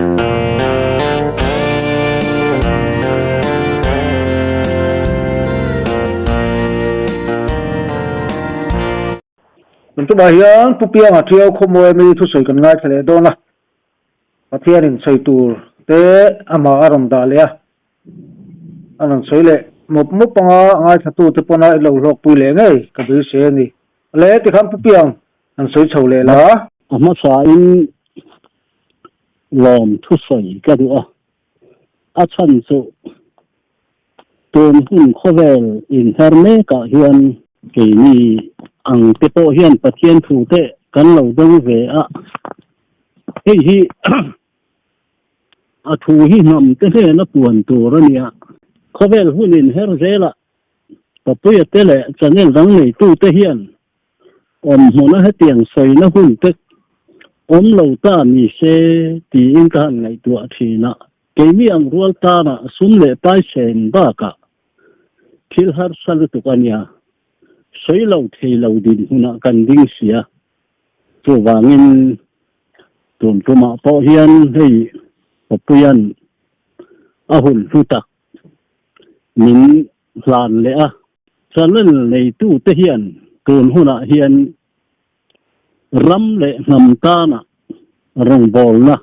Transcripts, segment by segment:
Tun tumah hian Pu Pianga Tiau khawmawi mi thusawi kan ngaithla leh dawn a, Pathianin sawi tur te amah a rawn dah leh a, a rawn sawi leh mawp mawp anga ngaithlatute pawna i lo hlawkpui leh ngei ka beisei a ni. Le tikhan Pu Piang an sawi chho leh la. A hmasain lawm thusawi ka duh a, a chhan chu tun hun khawvel inher mekah hian keini ang te pawh hian Pathian thu te kan lo dawng ve a, hei hi a thu hi hnam te hnena puan tur a nia. Khawvel hun inher zelah Papuia te leh channel dang neitute hian Awmhmuna hetiang sawina hun te awm lo ta ni se tiin ka han ngaihtuah thin a, keini ang rual tana sum leh pai sen bakah thil harsa lutuk a nia, sawi lo thei lo dinhmunah kan ding sia. Chuvangin tun tumah pawh hian hei Papuia'n a hun hlu tak min hlan leh a. Channel neitute hian tun hunah hian ram leh hnam tana rawngbawlna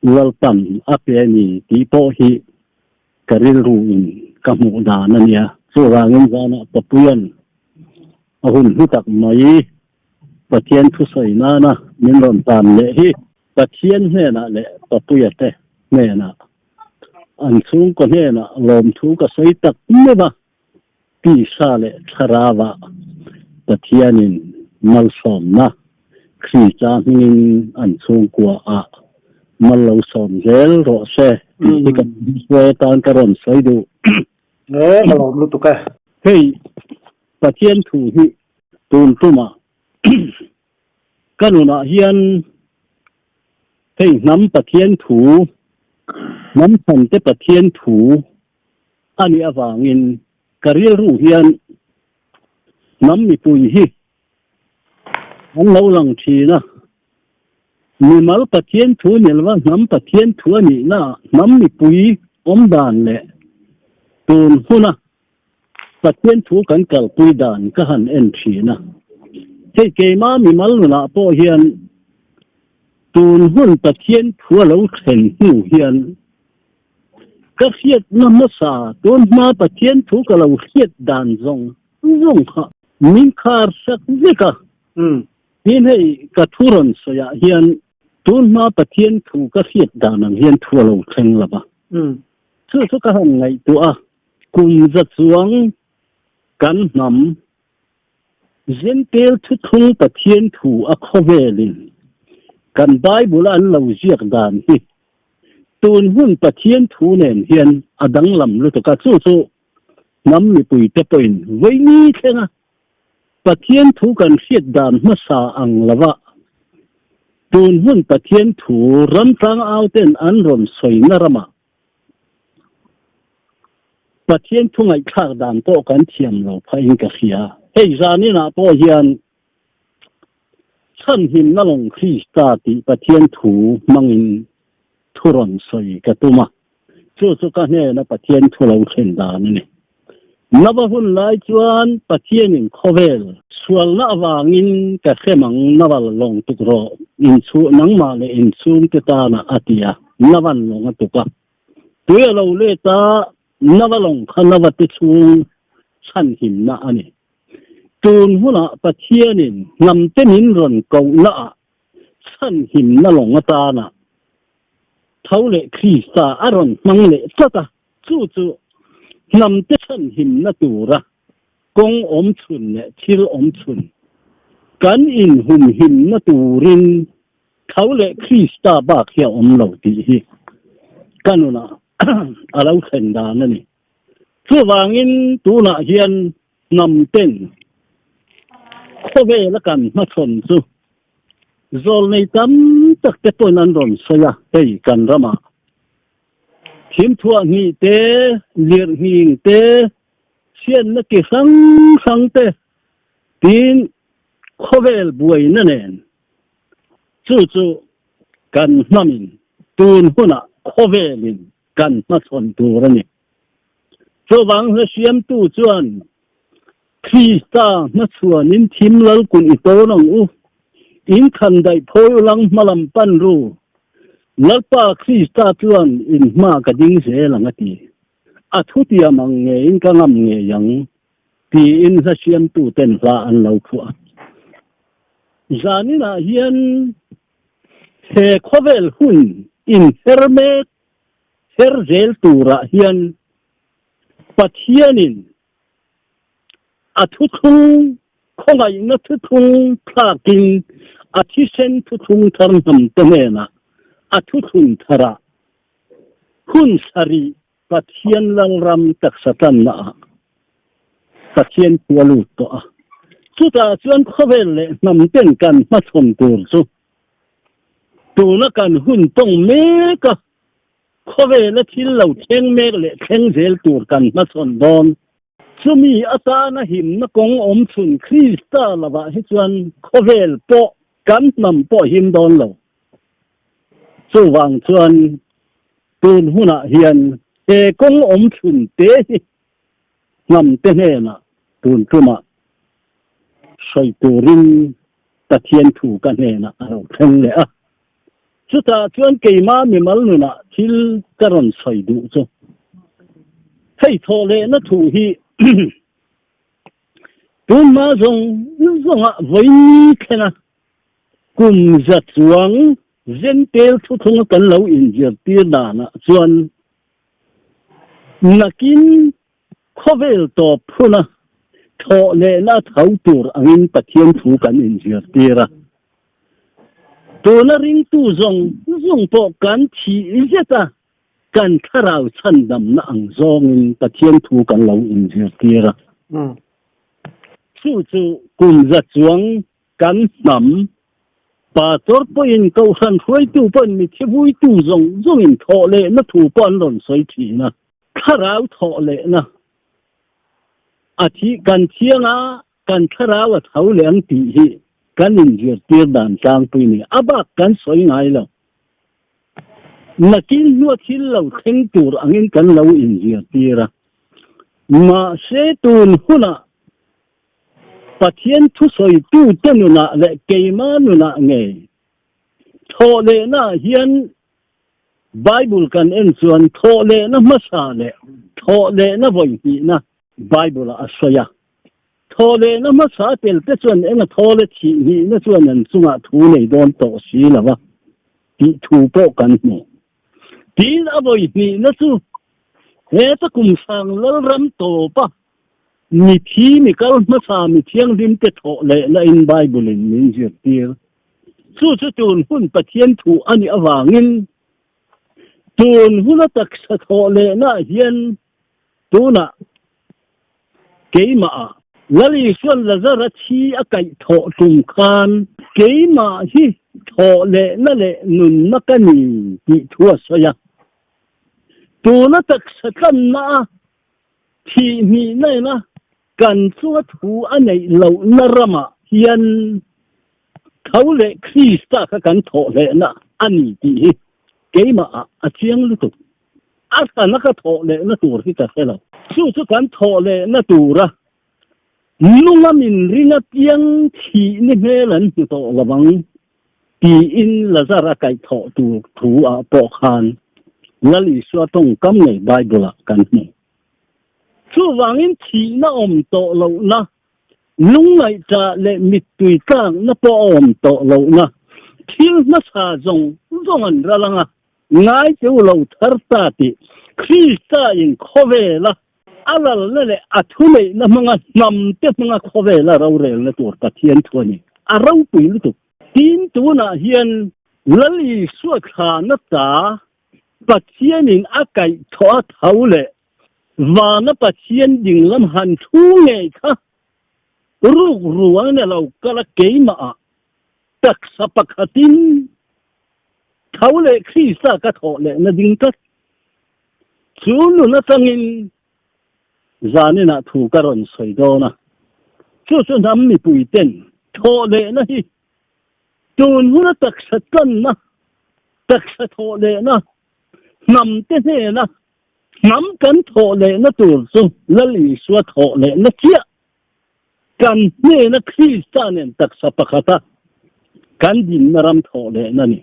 Lalpan a pe a ni tih pawh hi ka rilruin ka hmuh dan a nia. Chuvangin zanah Papuia'n a hun hlu tak mai Pathian thusawi nana min rawn tan leh hi Pathian hnenah leh Papuia te hnenah An chhungkaw hnenah lawmthu ka sawi tak meuh a, tisa leh thlarauah Pathianin malsawmna Krista hmingin an chhungkua ah mal lo sawm zel rawh se tih hi ka hruai atan ka rawn sawi duh. Nge ka lawm lutuk e. Hei Pathian thu hi tun tumah ka nunah hian Hei hnam Pathian thu, hnam chhante Pathian thu a nih avangin ka rilru hian hnam mipui hi an lo lang thin a. Mimal Pathian thu ni lova hnam Pathian thu a nihna ah hnam mipui awm dan leh tun huna Pathian thu kan kalpui dan ka han en thin a. Hei keima mimal nunah pawh hian tun hun Pathian thu a lo thlen hnu hian ka hriatna hmasa tun hma Pathian thu ka lo hriat dan zawng zawng kha min khar sak vek a. Tin hei ka thu rawn sawiah hian tun hma Pathian thu ka hriat dan ang hian thu a lo thleng lo va. Chu chu ka han ngaihtuah a, kum za chuang kan hnam Zentel thuthlung Pathian thu a khawvelin kan Bible a an lo ziak dan hi tun hun Pathian thu nen hian a danglam lutuk a, chu chu hnam mipuite pawhin vawi thlenga Pathian thu kan hriat dan hmasa ang lova tun hun Pathian thu ramtlang auten an rawn sawina ramah Pathian thu ngaihthlak dan pawh kan thiam lo phahin ka hria. Hei zaninah pawh hian chhanhimna lawng Krista tih Pathian thu hmangin thu rawn sawi ka tum a. Chu chu ka hnena Pathian thu lo thlen dan a ni. Nava hun lai chuan Pathianin khawvel sualna avangin ka hrem ang Naval lawng tuk rawh inchhu nangmah leh inchhungte tana a ti a, Navan lawng a tuk a. Tui a lo let a, Nava lawng kha Nava te chhung chhanhimna a ni. Tun hunah Pathianin hnamte min rawn kohnaah chhanhimna lawng atana tho leh Krista a rawn hmang leh tlat a, chu chu hnamte chhanhimna tura kawng awm chhun leh thil awm chhun kan inhumhimna turin tho leh Krista bak hi a awm lo tih hi ka nunah a lo thlen dan a ni. Chuvangin tunah hian hnamten khawvela kan hmachhawn chu Zawlnei tam tak te pawhin an rawn sawi a, hei kan ramah thimthuah hnih te, lirhnghing te, chhiatna ki hrang hrang te tiin khawvel buaina nen chu chu kan hnamin. tun hunah khawvelin kan hmachhawn tur a ni. Chuvang hla siamtu chuan Krista hmachhuanin thim lalkulh i tawn ang u, in khan daih phawi ulang hmalam pan ru, Lalpa Krista chuan in hma ka ding zel ang a ti. A thutiam ang ngeiin ka ngam ngei ang, tiin hla siamtuten hla an lo phuah a. Zaninah hian he khawvel hun inher mek her zel turah hian Pathianin a thuthlung khawngaihna thuthlung thlakin a thisen thuthlung thar hnamte hnenah a thuthlun tharah hun sarih Pathian Lalram taksa tanna ah Pathian thu a lut tawh a. Chutah chuan khawvel leh hnam ten kan hmachhawn tur chu tuna kan hun tawng mek a, khawvela thil lo thleng mek leh thleng zel tur kan hmachhawn dawn. Chumi atana himna kawng awm chhun Krista lovah hi chuan khawvel pawh kan hnam pawh him dawn lo. Chuvang chuan tun hunah hian he kawng awm chhun te hi hnam te hnenah tun tumah sawi turin Pathian thu ka hnenah a lo thleng leh a. Chutah chuan keimah mimal nunah thil ka rawn sawi duh chu hei thawh lehna thu hi tunhma zawng zawngah vawi thlenga kum za chuang zentel thuthlunga kan lo inzirtir danah chuan nakin Khawvel tawp huna thawh lehna tho tur angin Pathian thu kan inzirtir a. Tuna ringtu zawng zawng pawh kan thih zet a, kan thlarau chhandamna ang zawngin Pathian thu kan lo inzirtir a. Chu chu kum za chuang kan hnam pastor pawhin kohhran hruaitu pawhin mitthi vuitu zawng zawngin thawh lehna thu pawh an rawn sawi thin a. Thlarau thawh lehna a thih kan thiang a, kan thlarau a tho leh ang tih hi kan inzirtir dan tlangpui a ni. A bak kan sawi ngai lo. Nakin hnua thil lo thleng tur angin kan lo inzirtir a. Mahse tun hunah Pathian thusawitute nunah leh keima nunah ngei thawh lehnaah hian Bible kan en chuan thawh lehna hmasa leh thawh lehna vawi hnihna Bible ah a sawi a. Thawh lehna hmasa tel te chuan eng a thaw le thih hnihna chuan an chungah thu nei dawn tawh si lo va tih thu pawh kan hmu. Tin a vawi hnihna chu heta kum sang Lalram tawpa mithi mi kal hmasa mi thianghlim te thawh lehna in Bible in min zirtir. Chu chu tun hun Pathian thu a nih avangin tun huna taksa thawh lehnaah hian tunah keimahah Lal Isuan Lazara thi a kaih thawh tum khan keimah hi thawh lehna leh nunna ka ni tih thu a sawi a. Tuna taksa tlanna a thih hnihna ina Kan chunga thu a neih lohna ramah hian tho leh Krista kha kan thawh hlehna a ni tih hi keimahah a chiang lutuk. A hrana ka thawh lehna tur hi ka hre lo. Chu chu kan thawh lehna tura nunga min ring apiang thih ni hmel an hmu tawh lo ang tiin Lazara kaihthawh tur thu ah pawh khan Lal Isua tawngkam ngei Bible-ah kan hmu. Chuvangin thihna awm tawh lohna, lungngaihṭah leh mittui tlakna pawh a awm tawh lohna thil hmasa zawng zawng an ral ang a, ngai teu lo thar ta tih Krista in khawvela a lalna leh a thuneihna hmanga hnamte hmanga khawvela rorelna tur Pathian thu a ni. A ropui lutuk. Tin, tunah hian Lal Isua thlana ta Pathianin a kaihthawh a tho leh vana Pathian dinglam han thu ngei kha ruk ruang a lo kal a keimah ah taksa pakhatin tho leh Krista ka thawh lehna ding tlat. Chu nun atangin zaninah thu ka rawn sawi dawn a, chu chu hnam mipuiten thawh lehna hi tun huna taksa tlanna. Taksa thawh lehna hnam te hnena hnam kan thawh lehna tur chu Lal Isua thawh lehna chiah kan hnena Krista nen taksa pakhata kan dinna ram thawh lehna ni.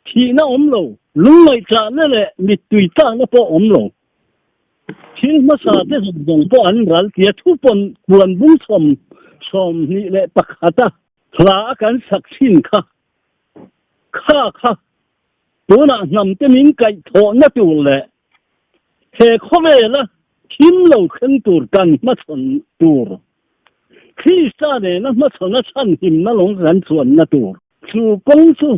Thihna awm lo, lungngaihtlahna leh mittui tlakna pawh awm lo. Thil hmasa te zawng zawng pawh an ral tia thu pawn puan bung sawm 21 a hla a kan sak thin kha kha kha tunah hnam te min kaihthawhna tur leh he khawvela thim lo thleng tur kan hmachhawn tur Krista nena hmachhawna chhanhimna lawng kan chuanna tur chu kawng chu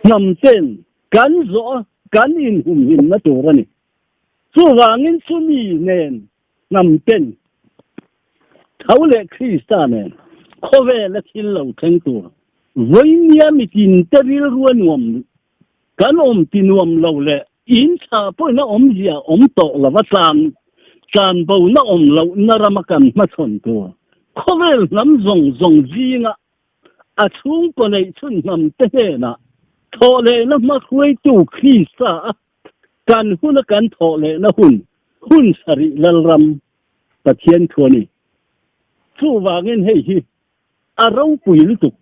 hnam ten kan zawh a kan inhumhimna tur a ni. Chuvangin chumi nen hnam ten tho leh Krista nen khawvela thil lo thleng tur vawinia mitinte rilru a nuam kan awm ti nuam lo leh in chhah pawhin a awmzia awm tawh lova tlan tlanbona awm lohna rama kan hmachhawn tur khawvel hnam zawng zawng zinga A chhungkaw neih chhun hnamte hnenah thawhlehna hmahruaitu Krista a kan huna kan thawhlehna hun, hun sarih Lalram Pathian thu a ni. Chuvangin hei hi a ropui lutuk.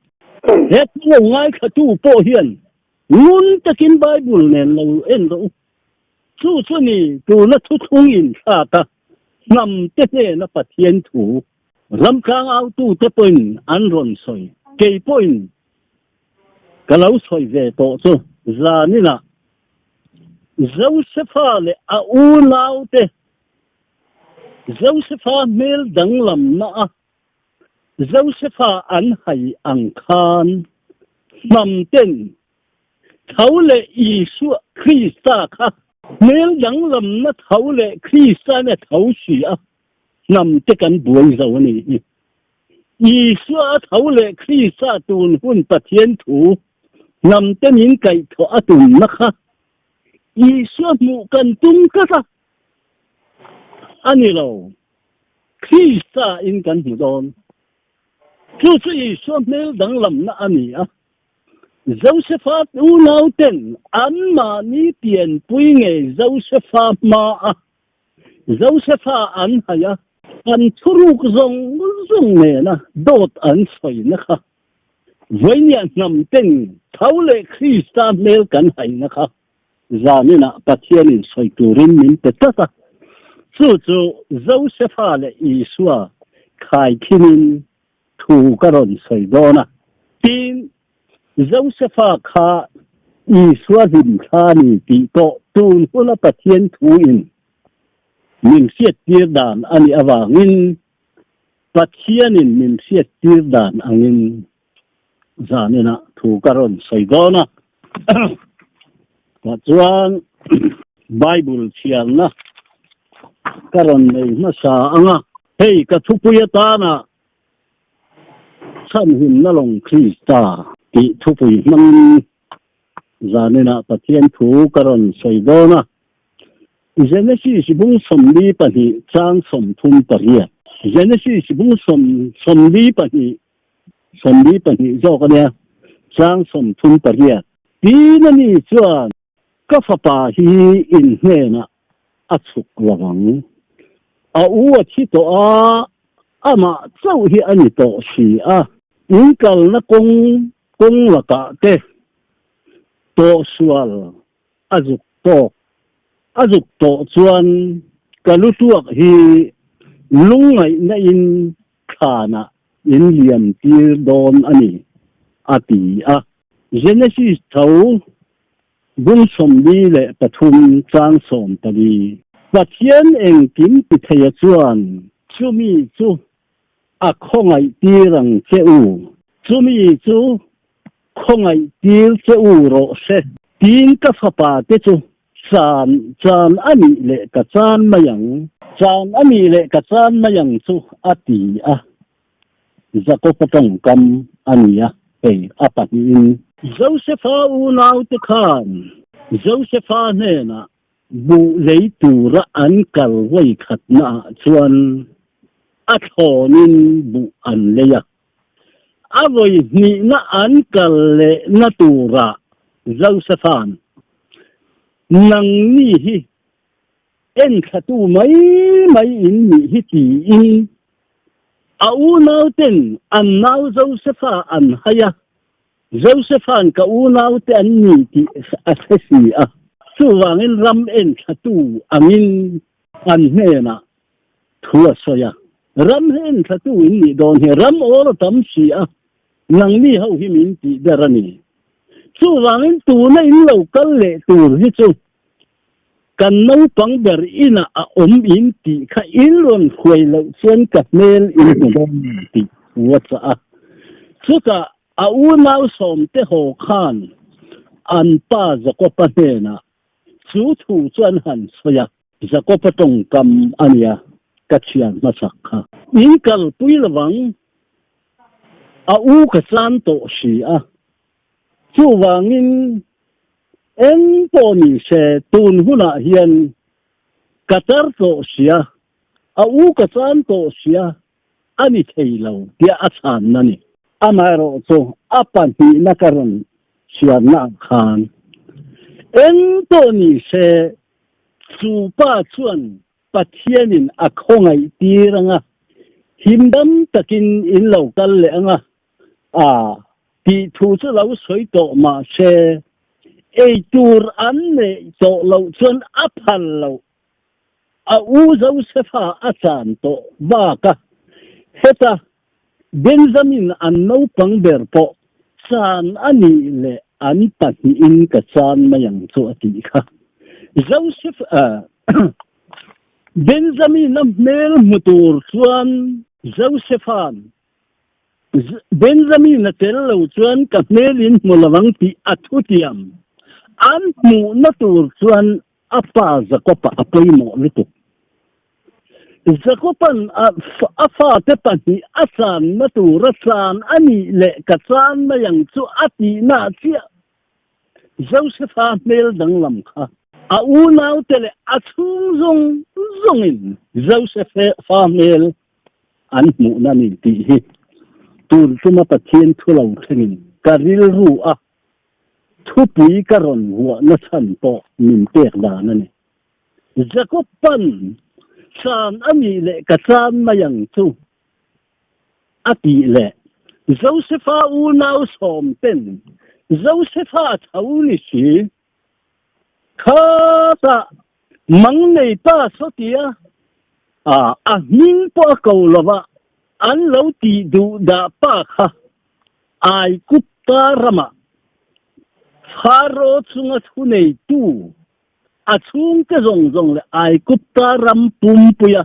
He thu lo ngaithlatu pawh hian ngun takin Bible nen lo en rawh u. Chu chu ni tuna thuthlung inthlak a hnamte hnena Pathian thu Ramtlang autute pawhin an rawn sawi. Kei pawhin ka lo sawi ve tawh chu zaninah Josefa leh a unaute Josefa hmel danglamna a Josefa an hai ang khan hnamten tho leh Isua Krista kha hmel danglamna tho leh Krista'n a tho si a. Hnam te kan buai zo a nih hi. Isua a tho leh Krista tun hun Pathian thu hnam te min kaihthawh a tumna kha Isua hmuh kan tum tlat a, a ni lo. Krista in kan hmu dawn. Chu chu Isua hmel danglamna a ni a. Josefa unau ten anmahni pianpui ngei Josefa hma a Josefa an hai a, an thuruk zawng zawng nena dawt an sawina kha, vawinia hnam ten tho leh Krista hmel kan haina kha zaninah Pathianin sawi turin min pe tlat a. Chu chu Josefa leh Isua khaikhinin thu ka rawn sawi dawn a. Tin, Josefa kha Isua hlimthla a ni tih pawh tun huna Pathian thuin min hriattir dan a nih avangin Pathianin min hriattir dan angin zaninah thu ka rawn sawi dawn a. Tah chuan Bible chhiarna ka rawn nei hmasa ang a, hei ka thupui atana Chhanhimna lawng Krista tih thupui hmangin zaninah Pathian thu ka rawn sawi dawn a. Genesis bung 42 chang 38. Genesis bung 42, 42 zawk a nia, chang 38. Tin ani chuan Ka fapa hi in hnenah a chhuk lo ang. A u a thi tawh a, amah chauh hi a ni tawh si a. In kalna kawng kawng lakah te tawhsual a zuk tawk a zuk tawh chuan ka lu tuak hi lungngaihna in thlanah in liam tir dawn a ni, a ti a. Genesis tho bung 43 chang 14. Pathian engkim ti theia chuan chumi chu a khawngaih tir ang che u. Chumi chu khawngaih tir che u rawh se. Tin ka fapa te chu chan chan a nih leh ka chan mai ang. Chan a nih leh ka chan mai ang chu a ti a. Jakob-a tawngkam a ni a, hei a pahnihin. Josefa unaute khan Josefa hnenah buh lei tura an kal vawi khatnaah chuan a thlawnin buh an lei a, a vawi hnihna an kal lehna turah. Josepha'n, Nangni hi enthlatu mai mai in nih hi tiin a unauten an nau Josepha an hai a, Josepha'n ka unaute an ni tih a hre si a, chuvangin ram enthlatu angin an hnenah thu a sawi a, Ram hi enthlatu in nih dawn hi, ram awl a tam si a, nangni ho hi min tih ber a ni. Chuvangin tuna in lo kal leh tur hi chu kan naupang ber inah a awm in tih kha in rawn hruai loh chuan ka hmel in hmu dawn lo tih thu a chah a. Chutah a unau sawmte haw khan an pa Jakob-a hnenah chu thu chu an han sawi a. Jakob-a tawngkam a nia ka chhiar hmasak kha. In kalpui lovang, a u ka chan tawh si a. Chuvangin eng pawh ni se tun hunah hian ka tar tawh sia, a u ka chan tawh sia a ni thei lo tia a chhanna ni. Amaherawh chu a pahnihna ka rawn chhiarna ah khan eng pawh ni se chu pa chuan Pathianin a khawngaih tir anga himdam takin in lo kal leh anga A tih thu chu lo sawi tawh mah se, ei tur an neih tawh loh chuan a phal loh. A u Josefa a chan tawh bak a, heta Benjamin an naupang ber pawh chan a nih leh an pahnihin ka chan mai ang chu a tih kha. Joseph Benjamin-a hmel hmu tur chuan Josefa'n Benjamin a tel lo chuan ka hmel in hmu lo ang tih a thutiam. An hmuhna tur chuan a pa Jakob-a a pawimawh lutuk. Jakob-a'n a fate pahnih a channa tura chan a nih leh ka chan mai ang chu a tihna chiah Josefa hmel danglam kha a unaute leh a chhung zawng zawngin Josefa hmel an hmuhna ni tih hi tun tuma Pathian thu lo thlengin ka rilru a thupui ka rawn vuahna chhan pawh min pek dan a ni. Jakob pan chan a nih leh ka chan mai ang chu a tih leh Josefa unau sawmten Josefa tho ni si Khatah mang nei pa sawtia a hming pawh a ko lova an lo tih duh dah pa kha Aigupta ramah Pharaoh chunga thuneitu a chhungte zawng zawng leh Aigupta ram pumpuia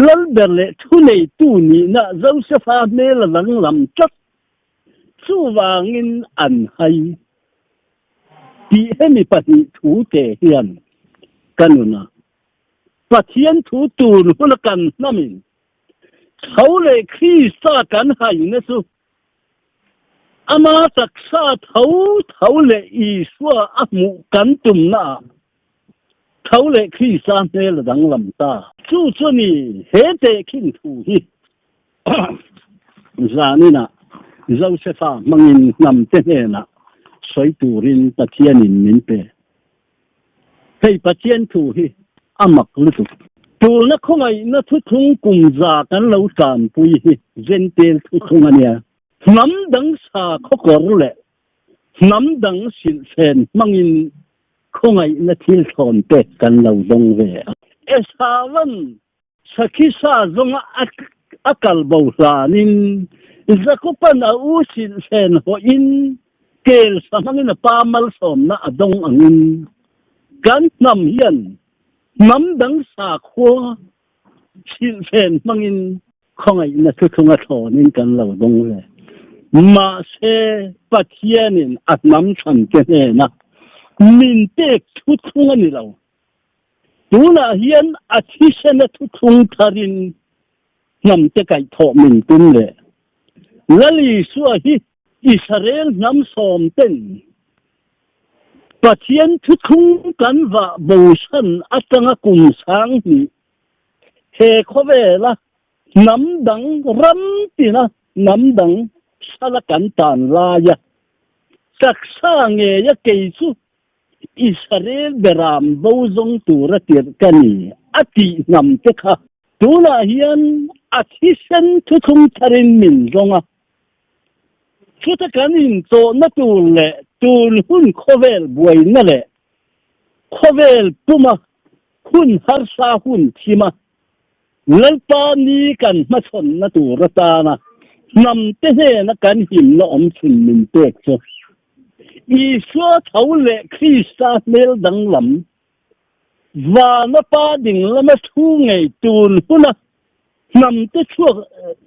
lalber leh thuneitu nihna Josefa hmel a danglam tlat. Chuvangin an hai tih hemi pahnih thu te hian ka nun a. Pathian thu tun huna kan hnamin tho leh Krista kan haina chu ama taksa tho tho leh Isua a hmuh kan tumnaah tho leh Krista hmel a danglam ta. Chu chu ni he tehkhin thu hi Zaninah Josefa hmangin hnamte hnenah sawi turin Pathianin min pe. Hei Pathian thu hi a mak lutuk. Tulna khawngaihna thuthlung kum za kan lo tanpui hi Jentail thuthlung a nia. Hnam dang sa khawkawr leh hnam dang silhfen hmangin khawngaihna thil thlawn pek kan lo dawng ve a. Esauan Sakhisa zawnga a kal bo hlanin Jakoban a u silhlen hawhin kel sa hmangin a pa malsawmna a dawng angin kan hnam hian hnam dang sakhua silhlen hmangin khawngaihna thuthlunga thlawnin kan lo dawng ve. Mahse, Pathianin a hnam chhante hnena min pek thuthlung a ni lo. Tunah hian a thisena thuthlung tharin hnamte kaihthawh min tum leh. Lal Isua hi Israel hnam sawmten Pathian thuthlung kan vah bosan atanga kum sang hnih he khawvela hnam dang ram tina hnam dang sala kan tan laia. Taksa ngeia kei chu Israel beram bo zawng tura tirh ka ni a tih hnam te kha tunah hian a thisen thuthlung tharin min zawng a. Chuta kan intawhna tur leh tun hun khawvel buaina leh khawvel puma hun harsa hun thima Lalpa ni kan hmachhawnna tur atana hnamte hnena kan himna awm chhun min pek chu Isua tho leh Krista hmel danglam vana Pa dinglama thu ngei tun huna hnamte chhuak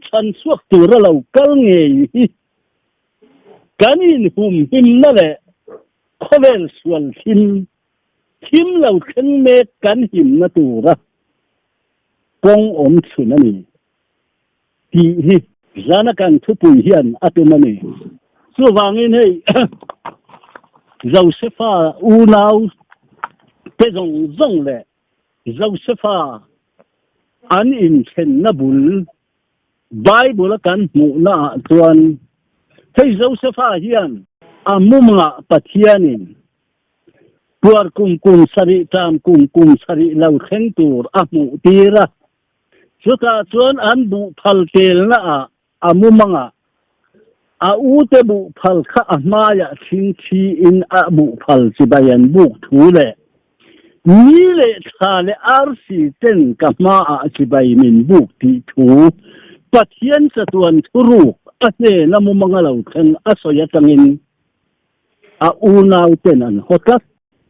chhan chhuak tura lo kal ngei hi kan inhumhimna leh khawvel sual thim thim lo thleng mek kan himna tura kawng awm chhun a ni tih hi zana kan thupui hian a tum a ni. Chuvangin hei Josefa unau te zawng zawng leh Josefa an inthenna bul Bible a kan hmuhna ah chuan hei Josefa hian a mumngah Pathianin Puar kum kum sarih tan kum kum sarih lo thleng tur a hmuh tir a. Chutah chuan an buhphal telna ah a mumangah a ute buhphal kha a hmaiah chhingchhi in a buhphal chibai an buk thu leh ni leh thla leh arsi ten ka hmaah chibai min buk tih thu Pathian chatuan thuruk a hnena mumanga lo thleng a sawi atangin A unau ten an haw tlat.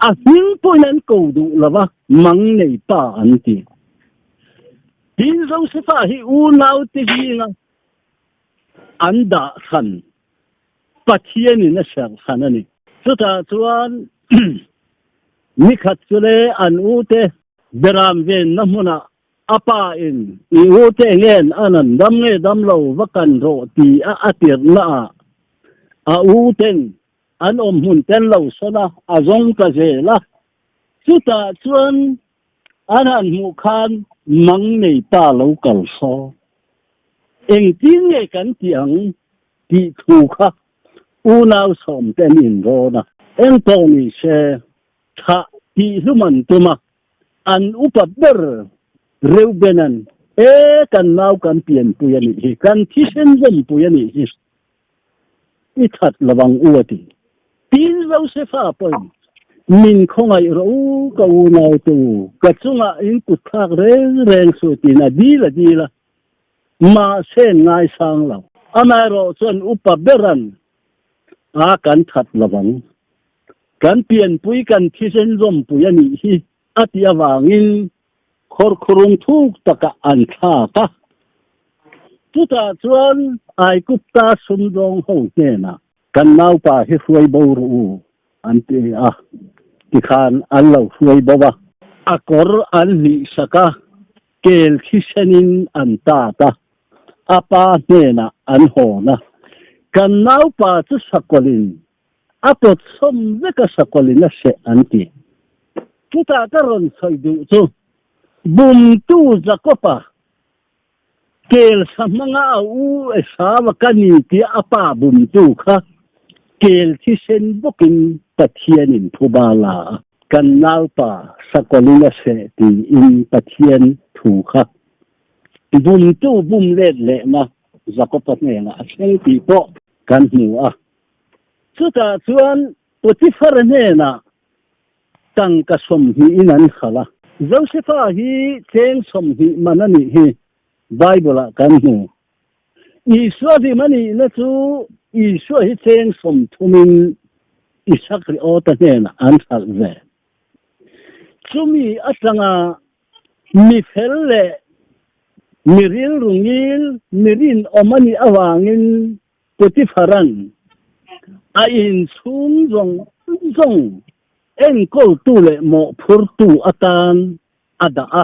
A hming pawhin an ko duh lo va, mang nei pa an ti. Tin, Josefa hi unau te zinga an dah hran, Pathianin a serh hran a ni. Chutah chuan nikhat chu le an ute beram venna hmunah A pa in i u te ngen an an dam nge dam lo va kan rawh ti a a tirhna ah a u ten an awm hmun ten lo sawn a, a zawng ta zel a. Chutah chuan an han hmuh khan mang nei pa lo kal saw. Engtin nge kan tih ang tih thu kha unau sawm te an inrawn a. Engpawh ni se thah tih hlum an tum a. An upa ber Reuben-a'n, E, kan nau kan pianpui a nih hi, kan thisen zawmpui a nih hi, i that lo ang u a ti. Tin, Josefa pawhin, Min khawngaih rawh u, ka unaute u, ka chungah in kut thlak reng reng suh tiin a dil a dil a, mahse an ngaisang lo. Amaherawh chuan upa bera'n, A, kan that lo ang. Kan pianpui kan thisen zawmpui a nih hi a tih avangin khawrkhurung thuk takah an thlak a. Chutah chuan Aigupta sumdawng ho hnenah kan naupa hi hruai bo rawh u an ti a, tikhan an lo hruai bo a. A kawr an hlihsak a, kel thisenin an tat a, a pa hnenah an hawn a. Kan naupa chu sakawlhin A pawt sawm vek a sakawlin a seh an ti. Chutah ka rawn sawi duh chu bumtu Jakob-a kel sa hmanga a u Esau-a ka ni tia a pa bumtu kha kel thisen bawkin Pathianin phuba la a. Kan naupa sakawlin a seh tiin Pathian thu kha bumtu bum let lehna Jakob-a hnenah a thleng tih pawh kan hmu a. Chutah chuan Potiphar hnenah tangka 20 in an hralh a. Josefa hi cheng 20 man a nih hi Bible ah kan hmu. Isua hlim a nihna chu Isua hi cheng 30 in Isakriota hnenah an hralh ve. Chumi atanga mi fel leh mi rilru ngil, mi rinawm a nih avangin Potiphara'n a inchhung zawng zawng enkawltu leh mawhphurtu atan a dah a.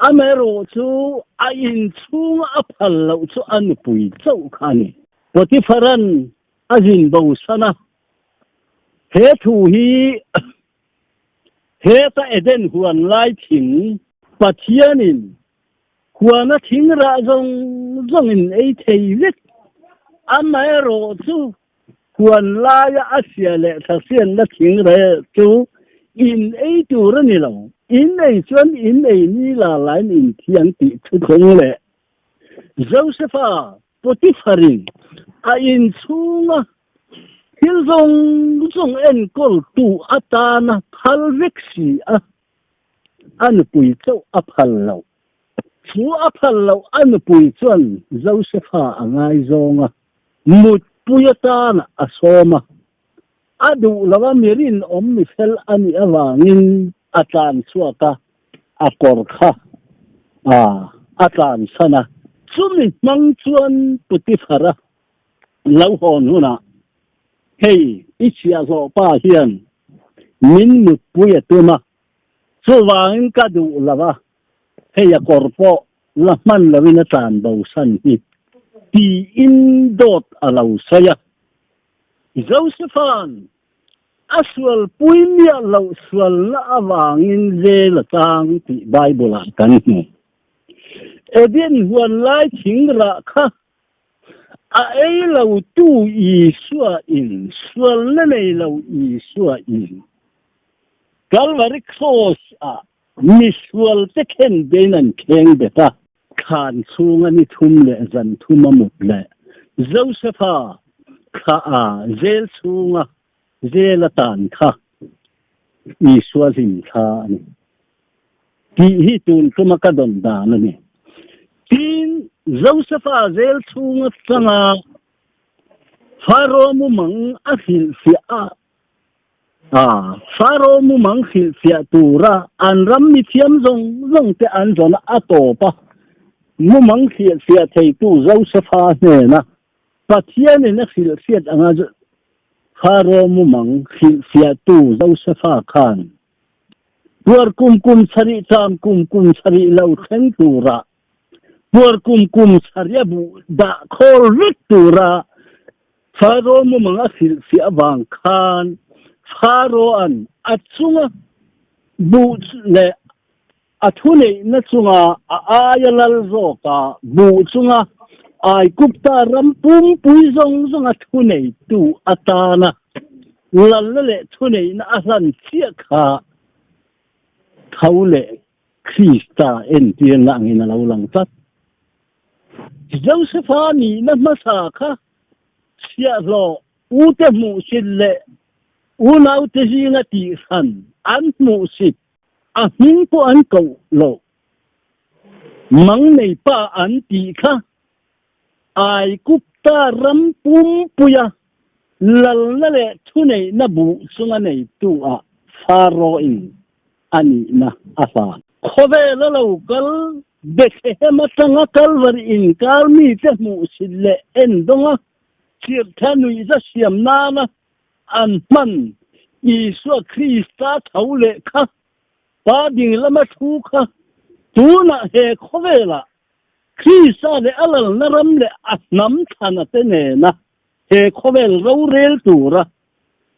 Amaherawh chu a inchhunga a phal loh chu a nupui chauh kha a ni. Potiphara'n a zin bosan a, he thu hi heta Eden huan lai thing Pathianin Huana thing rah zawng zawngin ei thei vek. Amaherawh chu Huan laia a sia leh thasianna thing reh chu in ei tur a ni lo. In ei chuan in ei ni la lain in thiang tih thu thleng leh Josefa Potifarin a inchhunga thil zawng zawng enkawltu atana phal vek si a, a nupui chauh a phal loh. Chu a phal loh a nupui chuan Josefa a ngaizawng a, mutpui atana a sawm a. A duh lo a mi rinawm mi fel a nih avangin a tlan chhuak a, a kawr kha a tlansan a. Chumi hmang chuan Potiphar-a lo hawn hunah, Hei, i chhiahhlawh pa hian min mutpui a tum a, chuvangin ka duh lo a, hei a kawr pawh la hman loin a tlan bosan hi, tiin dawt a lo sawi a. Josepha'n a sualpui miah loh sualna avangin zel a chang tih Bible-ah kan hmu. Eden huan lai thing rah kha a ei lo tu Isua in, sualna nei lo Isua in Calvary Cross-ah misual te khen bein an kheng bet a. Thlan chhunga ni thum leh zan thum a mut leh Josepha thla a zel chhunga zel a tan kha Isua hlim thla a ni tih hi tun tuma ka dawn dan a ni. Tin, Josepha zel chhunga tanga Pharaoh mumang a hrilhfiah a A, Pharaoh mumang hrilhfiah tura an ram mithiam zawng zawng te an zawn a tawp a, mumang hrilhfiah theitu Josepha hnena Pathianin a hrilhhriat anga Pharaoh mumang hrilhfiahtu Josepha khan puar kum kum sarih ṭam kum kum sarih lo thleng tura puar kum kum sarih a buh dah khawl vek tura Pharaoh mumang a hrilhfiah avang khan Pharaoh-a'n a chunga buh leh a thuneihna chunga a aia lal zawka buh chunga Aigupta ram pumpui zawng zawnga thuneitu atana lalna leh thuneihna a hlan chiah kha tho leh Krista entirna angin a lo lang tlat. Josepha nihna hmasa kha chhiahhlawh ute hmuhsit leh unaute zinga tihhran an hmuhsit, a hming pawh an koh loh, mang nei pa an tih kha Aigupta ram pumpuia lalna leh thuneihna buh chunga neitu ah Pharaoh-in a nihna a hlan. Khawvel a lo kal Bethlehem atanga Kalvari inkar mite hmuhsit leh endawnga chirhthla nuihza siam nana an hman Isua Krista tho leh kha Pa ding lama thu kha tunah he khawvelah Krista leh a lalna ram leh a hnam thlana te nena he khawvel rorel tura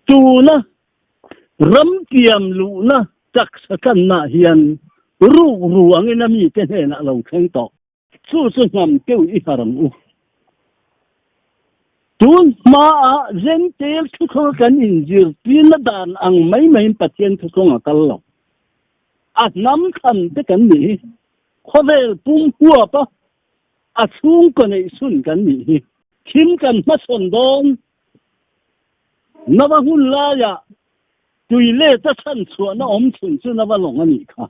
tuna Ram tiam luhna taksa tlanna hian ruk ruangin a mite hnenah a lo thleng tawh. Chu chu hnam keuh i har ang u. Tun hmaah Zentel thuthlung kan inzirtirna dan ang mai maiin Pathian thuthlung a kal lo. A hnam thlan te kan nih hi. Khawvel pum huapa a chhungkaw neih chhun kan nih hi. Thim kan hmachhawn dawn Nava hun laiah tui let a chhan chhuahna awm chhun chu Nava lawng a nih kha.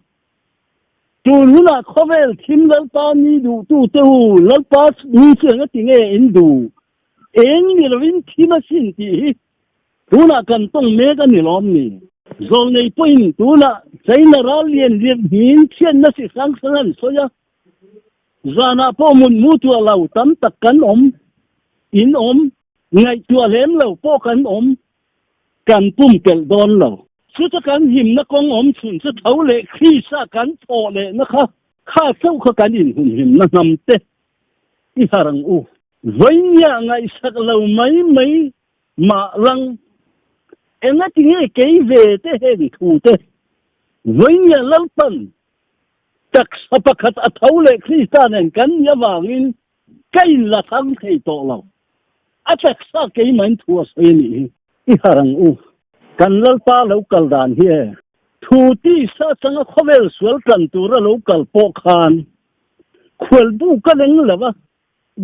Tun hunah khawvel thim Lalpa ni duhtute u, Lalpa ni chu engati nge in duh? Eng ni lovin thim a sin tih hi tunah kan tawng mek a ni lawm ni? Zawlnei pawhin tunah China ral lian lian hmin chhiatna chi hrang hrang an sawi a, zanah pawh mutmu tuah lo tam tak kan awm, in awm. Ngaihtuah lem lo pawh kan awm, kan pumpelh dawn lo. Chuta kan himna kawng awm chhun chu tho leh Krista kan thawh lehna kha, kha chauh kha kan inhumhimna hnam te i har ang u. Vawinia ngaihsak lo mai mai mah lang, engati nge kei ve te heng thu te vawinia Lalpan taksa pakhat a tho leh Krista nen kan nih avangin Ka in la thang thei tawh lo. A taksa keimahin thu a sawi a nih hi. I harh ang u. Kan Lalpa lo kal dan hi e. Thu tisa atanga khawvel sual tlan tura lo kal pawh khan khualbu ka leng lo a,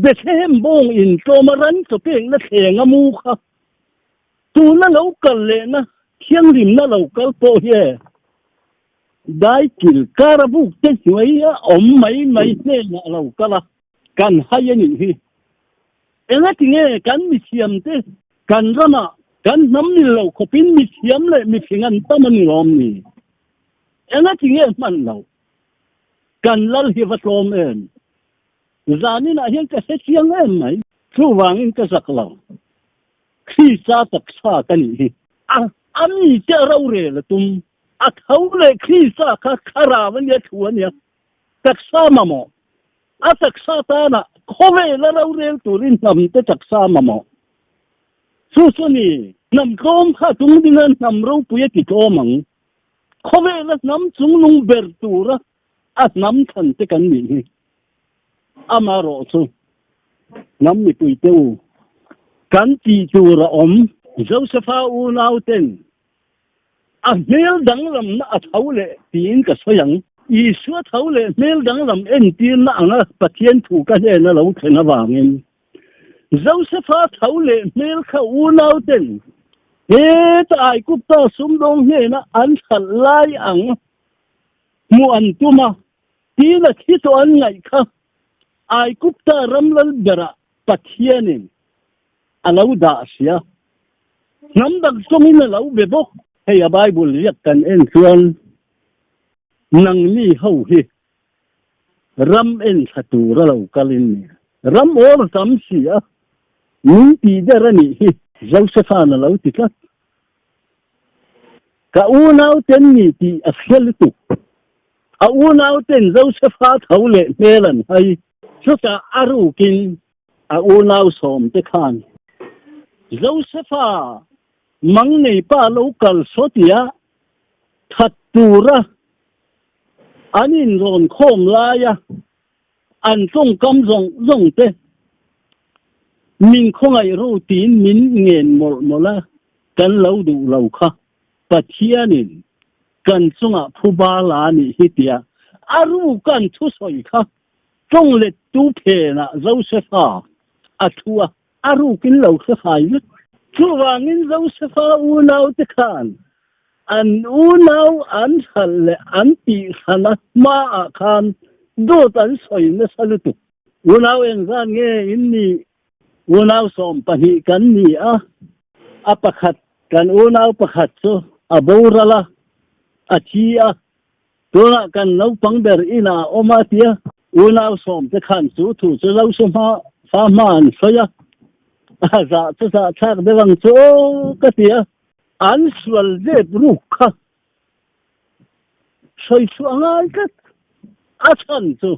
Bethlehem bawng intlawma ran chaw pekna thleng a mu kha tuna lo kal lehna thianghlimna lo kal pawh hi e. Daikil kara buk te hnuai a awm mai mai hnenah lo kal a, kan hai a nih hi. Engatinge kan mithiamte kan ramah kan hnam mil lo khawpin mithiam leh mifing an tam a ni lawm ni? Engatinge hman lo? Kan lal hi va tlawm em? Zaninah hian ka hre chiang em mai. Chuvangin ka zak lo. Krista taksa ka nih hi. A a mite a rorel a tum. A tho leh Krista kha thlarau a nia thu a nia. Taksa mamawh. A taksa tana khawvela rorel turin hnamte taksa mamawh. Chu chu ni, hnam tlawm kha a tung ding a, hnam ropui a ti tlawm ang. Khawvela hnam chungnung ber tura a hnam thlan te kan nih hi. Amaherawh chu hnam mipui te u kan tih tur a awm. Josefa unau ten a hmel danglamna a tho leh tiin ka sawi ang. Isua tho leh hmel danglam entirna anga Pathian thu ka hnena lo thlen avangin Josefa tho leh hmel kha unau ten heta Aigupta sumdawng hnena an hralh lai ang hmuh an tum a, tiin a thi tawh an ngaih kha Aigupta ram lal berah Pathianin a lo dah sia. Hnam dang tawngin a lo be bawk. Hei a Bible ziak kan en chuan nangni ho hi ram en thla tur a lo kal in ni. Ram awr tam si a, min tih der a nih hi Josepha'n a lo ti tlat. Ka unau ten ni tih a hria lutuk. A unau ten Josefa tho leh hmel an hai. Chutah a rukin a unau sawmte khan Josefa mang nei pa lo kal saw tia that tura an inrawn khawm laia An tawngkam zawng zawng te min khawngaih ru tiin min ngen mawlh mawlh a, kan lo duh lo kha Pathianin kan chungah phuba la a nih hi tia a ruk an thusawi kha tawng lettu phenah Josefa a thu a, a rukin lo hre fai vek. Chuvangin Josefa unaute khan an unau an hralh leh an tihhrana hmaah khan dawt an sawi nasa lutuk. Unau engzat nge in nih? Unau 12 kan ni a, a pakhat kan unau pakhat chu a boral a, a thi a, Tunah kan naupang ber inah a awm a tia unau sawmte khan chu thu chu lo se hma fa hma an sawi a, a zah chu zah thlak deuh ang chu aw ka ti a. An sual zep ruk kha sawi chhuah a ngai tlat. A chhan chu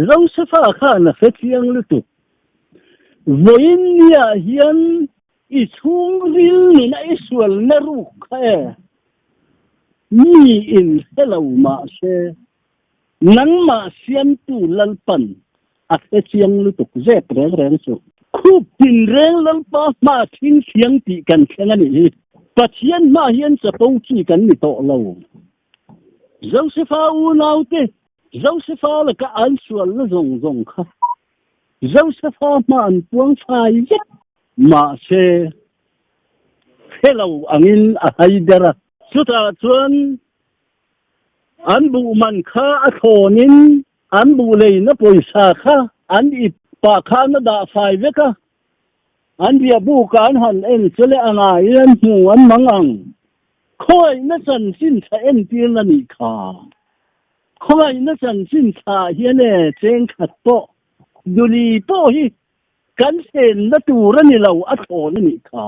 Josefa khan a hre chiang lutuk. Vawiin niah hian i chhungril nuna i sualna ruk kha e. Mi in hre lo mahse nangmah siamtu Lalpan a hre chiang lutuk zep reng reng chu. Khup tinreng Lalpa hma thin thiang tih kan thleng a nih hi. Pathian hma hian chapo chi kan ni tawh lo. Josefa unaute Josefa laka an sualna zawng zawng kha Josefa hma an puang fai vek. Mahse hre lo angin a hai der a. Chutah chuan an buh man kha a thlawnin an buh leina pawisa kha an ip pah khan a dah fai vek a. An riahbuk ah an han en chu leh a ngaiin an hmu an mang ang. Khawngaihna chanchin tha entirna nih kha. Khawngaihna chanchin tha hian e cheng khat pawh duli pawh hi Kan senna tur a ni lo, a thlawn a nih kha.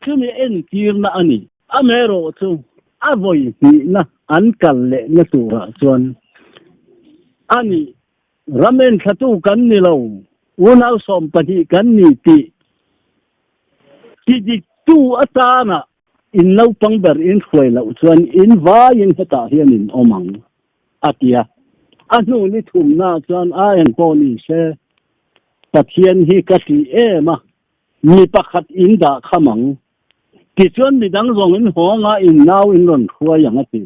Chumi entirna a ni. Amaherawh chu a vawi hnihna an kal lehna turah chuan a ni. Ram enthlatu kan ni lo, unau 12 kan ni tih tidiktu atana in naupang ber in hruai loh chuan in vaiin hetah hian in awm ang, a ti a. A hnu ni thumnaah chuan a engpawh ni se, Pathian hi ka ṭih em a, Mi pakhat in dah kham ang. Tichuan midang zawng in haw anga in nau in rawn hruai ang a ti.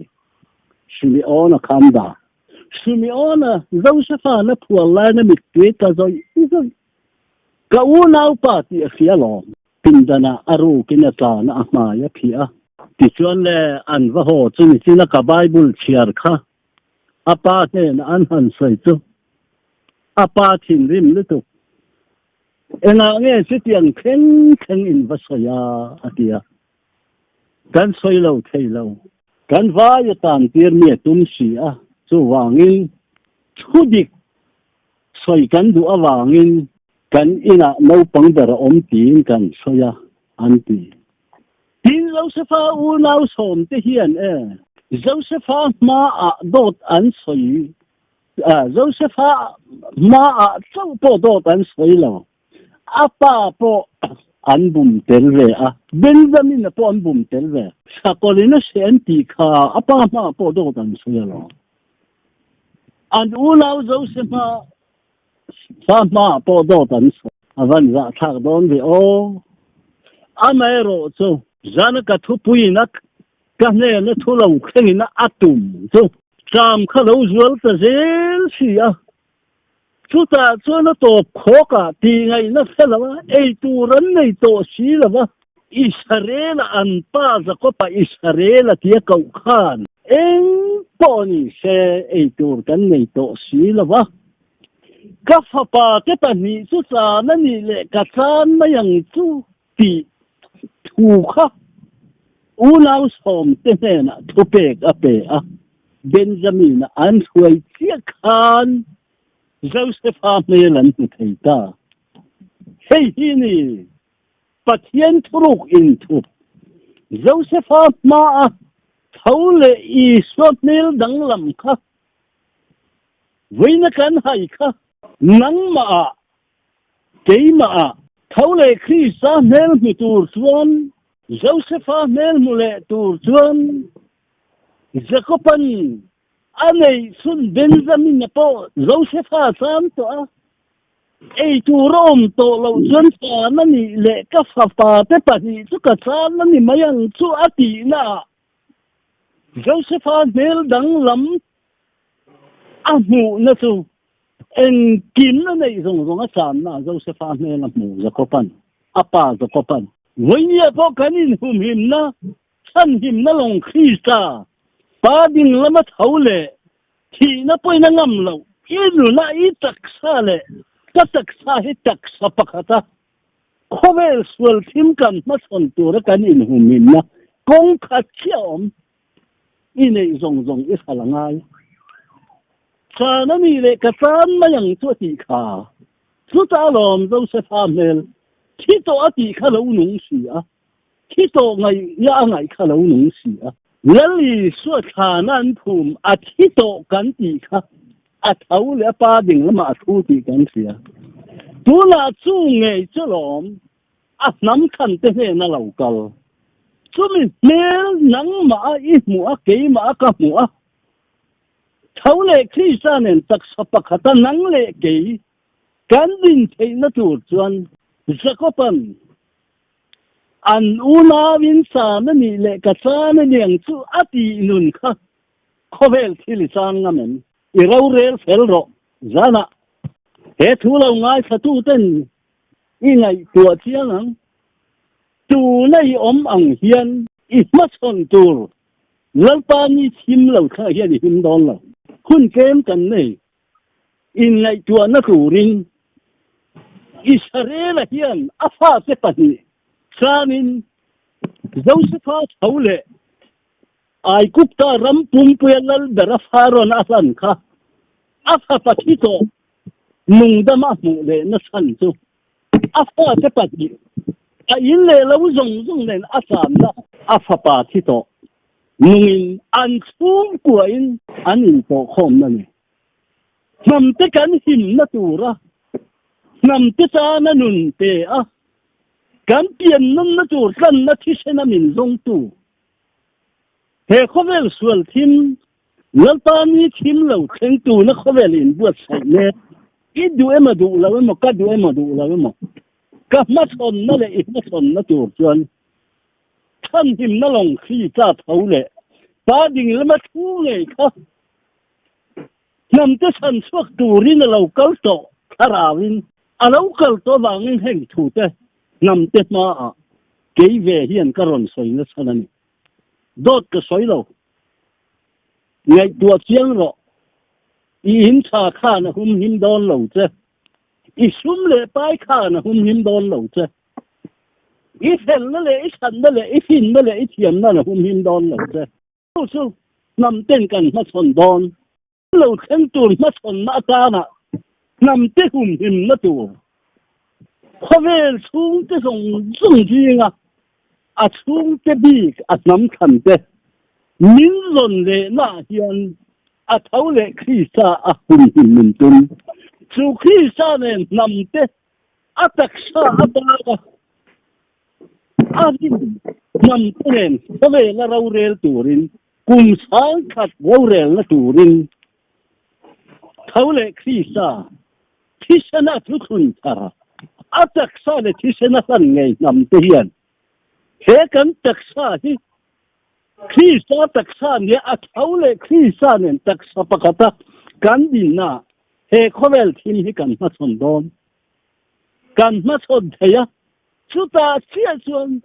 Simeona kha an dah. Simeona, Josefa na phuar laina mittui tla zawih zawih. Ka unaupa tih a hria lawm. Pindanah a rukin a tlan a, a hmai a phih a. Tichuan le, an va haw chu nichin a ka Bible chhiar kha a pa hnenah an han sawi chu a pa thinrim lutuk. Engah nge chutiang thleng thleng in va sawi a? a ti a. Kan sawi lo thei lo. Kan vai a tan tir mi a tum si a, chuvangin thu dik sawi kan duh avangin kan inah naupang ber a awm tiin kan sawi a, an ti. Tin, Josefa unau sawmte hian e, Josefa hmaah dawt an sawi, Josefa hmaah chauh pawh dawt an sawi lo, a pa pawh an bum tel ve a, Benjamin-a pawh an bum tel ve. Sakawlin a hre an tih kha a pa hmaah pawh dawt an sawi alawm. An unau Josefa Fa hmaah pawh dawt an sawi. A van zahthlak dawn ve aw. Amaherawh chu zana ka thupuiin a ka hnena thu lo thlengin a tum chu tlam kha lo zual ta zel si a. Chutah chuan a tawp khawkah tih ngaihna hre lo a, ei tur an nei tawh si lo va. Israel-a an pa Jakob-a Israel-a tia koh khan eng pawh ni se ei tur kan nei tawh si lo va. Ka fapa te pahnih chu tlan a nih leh ka tlan mai ang chu tih thu kha unau sawmte hnenah thupek a pe a, Benjamin-a an hruai chiah khan Josefa hmel an hmu thei ta. Hei hi ni Pathian thuruk inthup Josefa hmaa tho leh Isua hmel danglam kha vawiina kan hai kha nangmah ah, keimah ah tho leh Krista hmel hmu tur chuan Josefa hmel hmu leh tur chuan Jakoban a neih chhun Benjamin-a pawh Josefa chan tawh a. Ei tur a awm tawh loh chuan chan a nih leh ka fapa te pahnih chu ka chan a ni mai ang chu a tihna ah Josepha hmel danglam a hmuhna chu engkim a neih zawng zawng a channa ah Josepha hmel a hmu Jakoban a pa Jakoban vawinia pawh kan inhumhimna chhanhimna lawng Krista pa ding lama tho leh Thihna pawhin a ngam loh. I nuna i taksa leh ka taksa hi taksa pakhata khawvel sual thim kan hmachhawn tura kan inhumhimna kawng khat chiah a awm. I neih zawng zawng i hral a ngai. Chan a nih leh ka chan mai ang chu a tih kha. Chutah alawm Josepha hmel thi tawh a tih kha lo nung si a. Thi tawh ngaihna a ngaih kha lo nung si a. Lal Isua thlana an phum a thi tawh kan tih kha a tho leh a pa ding lamah a thu tih kan hria. Tunah chu ngei chu lawm a hnam thlan te hnena lo kal. Chumi hmel nangmah a i hmuh a keimah a ka hmuh a. Tho leh Krista nen taksa pakhata nang leh kei kan din theihna tur chuan Jakoban An unauin chan a nih leh ka chan a niang chu a tih nun kha khawvel thil i chang ngam em? I rorel fel rawh zanah he thu lo ngaithlatuten i ngaihtuah chiang ang. Tuna i awm ang hian i hmachhawn tur Lalpa ni thim lo thlangah hian i him dawn lo. Hun tlem kan nei. Inngaihtuahna turin Israela hian a fate pahnih chanin Josefa tho leh Aigupta ram pumpuia lal bera Farawn a hlan kha a fapa thi tawh nungdam a hmuh lehna chhan chu a fate pahnih a in leh lo zawng zawng nen a channa a fapa thi tawh nungin an chhungkuain an inpawhkhawmna ni. Hnamte kan himna tura hnamte tana nun pe a, kan pian nunna tur tlanna thisena min zawngtu he khawvel sual thim Lalpa ni thim lo thleng tuna khawvel inbuatsaih mek i duh emaw duh lo emaw ka duh emaw duh lo emaw. Ka hmachhawnna leh i hmachhawnna tur chuan chhanhimna lawng thli tla tho leh pa ding lama thu ngei kha hnamte chhan chhuak turin a lo kal tawh thlarauin a lo kal tawh avangin heng thute hnamte hmaah kei ve hian ka rawn sawi nasa a ni. Dawt ka sawi lo. Ngaihtuah chiang rawh. I in tha khan a humhim dawn lo che. I sum leh pai khan a humhim dawn lo che. I felna leh i thatna leh i finna leh i thiamna a humhim dawn lo che. Chu chu hnam ten kan hmachhawn dawn. Lo thleng tur hmachhawnna atana hnam te humhimna tur khawvel chhungte zawng zawng zinga a chhungte bik a hnam thlan te min zawn lehnaah hian a tho leh Krista a humhim min tum. Chu Krista nen hnam te a taksa atanga a rin hnam te nen khawvela rorel turin Kum sangkhat rorelna turin tho leh Krista thisena thuthlun thar, a taksa leh thisena hlan ngei hnam te hian he kan taksa hi Krista taksa nia a tho leh Krista nen taksa pakhata kan dinna he khawvel thim hi kan hmachhawn dawn. Kan hmachhawn thei a, chutah chiah chuan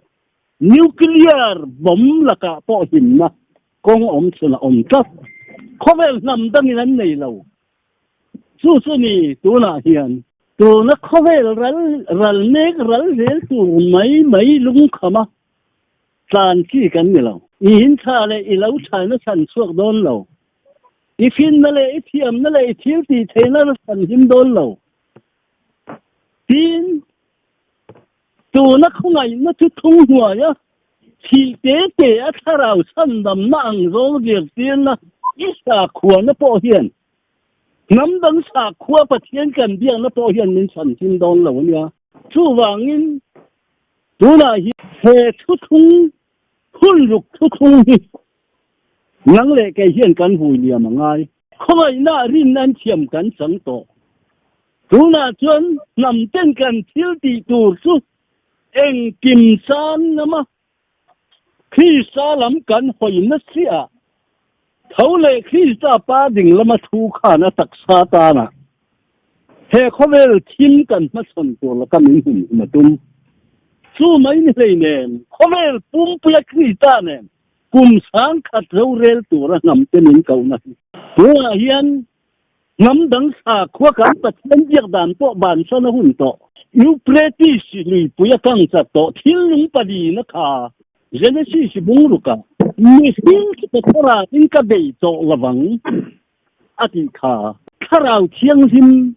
Nuclear bomb lakah pawh himna kawng awm chhun a awm tlat. Khawvel hnam dangin an nei lo. Chu chu ni tunah hian tuna khawvel ral ral mek ral zel tur mai mai lungkhama tlan chi kan ni lo. I intha leh i lo thaina chhan chhuak dawn lo. I finna leh i thiamna leh i thil tih theihna la chhan him dawn lo. Tin. Tuna khawngaihna chu thung hnuaia thih te te a thlarau chhandamna ang zawng zirtirna i sakhuana pawh hian hnam dang sakhua Pathian kan biakna pawh hian min chhanchim dawn lo a nia. Chuvangin tunah hian he thuthlung hun ruk thuthlung hi nang leh kei hian kan vui liam a ngai. Khawngaihna rinna an thiam kan chang tawh. Tunah chuan hnam ten kan thil tih tur chu engkim chan ngama Krista lam kan hawi nasiah tho leh Krista pa ding lama thu khan a taksa tana he khawvel thim kan hmachhawn tur laka min hum hum a tum. Chu mai ni hleinem khawvel pumpuia Krista nen kum sangkhat rorel tura hnam te min kohna hi. Tunah hian Hnam dang sakhua kan Pathian biak dan pawh bansan a hun tawh. Euphrates luipui a kang chat tawh thil lung palina kha Genesis bungruk ah mihring chu ka thlarau in ka bei tawh lovang a tih kha. Thlarau Thianghlim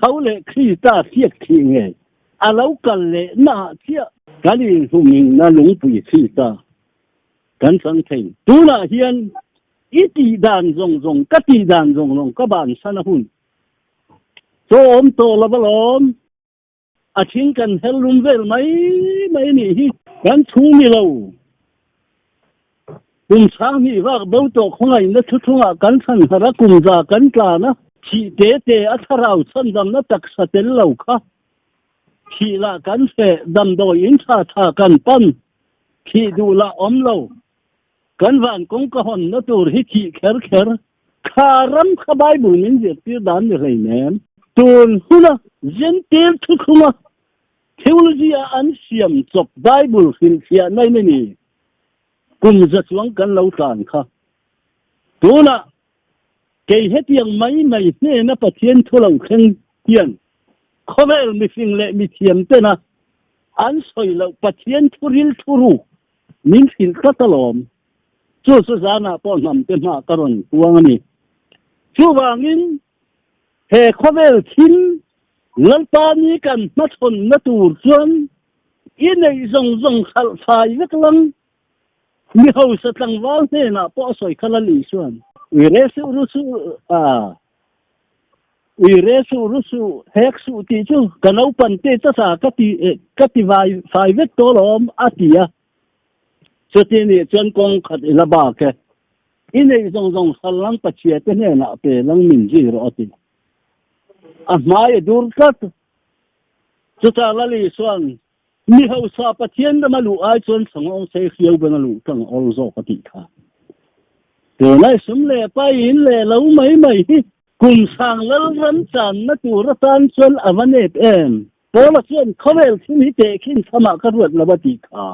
tho leh Krista hriat thih nge a lo kal leh naah chiah kan inhumhimna lungpui Krista kan chang thei. Tunah hian I tih dan zawng zawng, ka tih dan zawng zawng ka bansan a hun. Chaw awm tawh lo alawm. A thing kan her lum vel mai mai a nih hi. Kan thu ni lo. Kum sang hnih vak bo tawh khawngaihna thuthlungah kan chhan har a, kum za kan tlan a. Thih te te a thlarau chhandamna taksa tel lo kha thih lah kan hreh, damdawi in tha tha kan pan, thih duh lah awm lo. Kan van kawngka hawnna tur hi thih kher kher kha ram kha Bible min zirtir dan ni hleinem. Tun huna Gentile thuthlunga theology a an siam chawp Bible hrilhfiahna in a ni. Kum za chuang kan lo tlan kha. Tunah kei hetiang mai mai hnena Pathian thu lo thleng hian khawvel mifing leh mithiam tena an sawi loh Pathian thu ril thu ruk Min hrilh tlat alawm. Chu chu zanah pawh hnamte hmah ka rawn puang a ni. Chuvangin he khawvel thil Lalpa ni kan hmachhawnna tur chuan i neih zawng zawng hralh fai vek lang. Mi hausa tlangval hnenah pawh a sawi kha Lal Isuan. Ui re suh ru suh a. Ui re suh ru suh hek suh tih chu ka naupan te chasa ka ti ka ti vai fai vek tawh alawm a ti a. Chuti nih chuan kawng khat i la bak e. I neih zawng zawng hral lang pachhia te hnenah pe lang min zui rawh a ti. A hmai a dur tlat. Chutah Lali chuan, Mi hausa Pathian rama luh ai chuan Sangawng sei hriau bena luh tlang a awl zawk a tih kha. Tunlai sum leh pai in leh lo mai mai hi kum sang lal ram channa tur atan chuan a va nep em? Paula chuan khawvel thil hi tehkhin chhamah ka ruat lo a tih kha.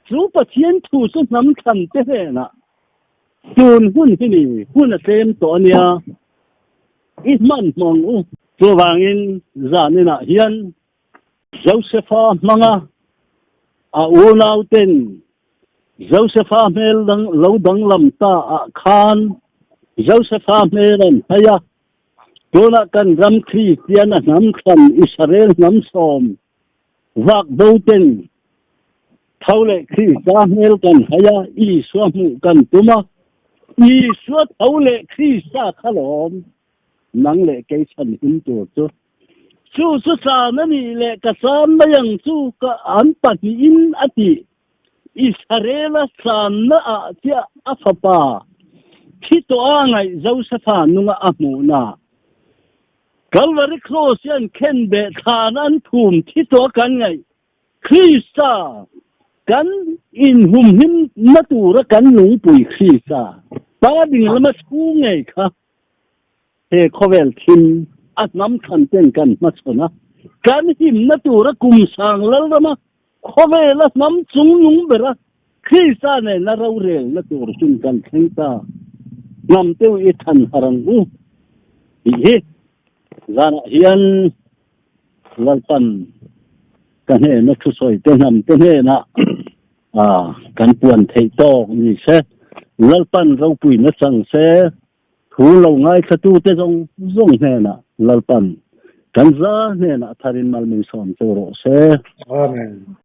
Chu Pathian thu chu hnam thlan te hnenah tun hun hi ni, hun a tlem tawh a nia, i hmanhmawh ang u. Chuvangin zaninah hian Josefa hmanga a unauten Josefa hmel dang lo danglam ta ah khan Josefa hmel an hai a, tunah kan ram Kristian a hnam thlan Israel hnam sawm vak bo ten tho leh Krista hmel kan hai a, Isua hmuh kan tum a, Isua tho leh Krista kha lawm nang leh kei chhan him tur chu. Chu chu chan a nih leh ka chan mai ang chu ka an pahnihin a ti. Israela channa ah chiah a fapa thi tawh a ngaih Josefa nunga a hmuhna. Kalvari Cross hian khenbeh thlan an thum thi tawh kan ngaih Krista kan inhumhim na tura kan lungpui Krista pa dinglama chhu ngei kha He khawvel thim a hnam thlan ten kan hmachhawn a, kan himna tura kum sang lalrama khawvela hnam chungnung bera Krista nena rorelna tur hun kan thleng ta. Hnam teu i than har ang u tih hi zanah hian Lalpan ka hnena thusawi te hnam te hnenah kan puan theih tawk ni se, Lalpan ropuina chang se. Thu lo ngaithlatute zawng zawng hnenah Lalpan kan za hnenah tharin mal min sawm che rawh se. Amen.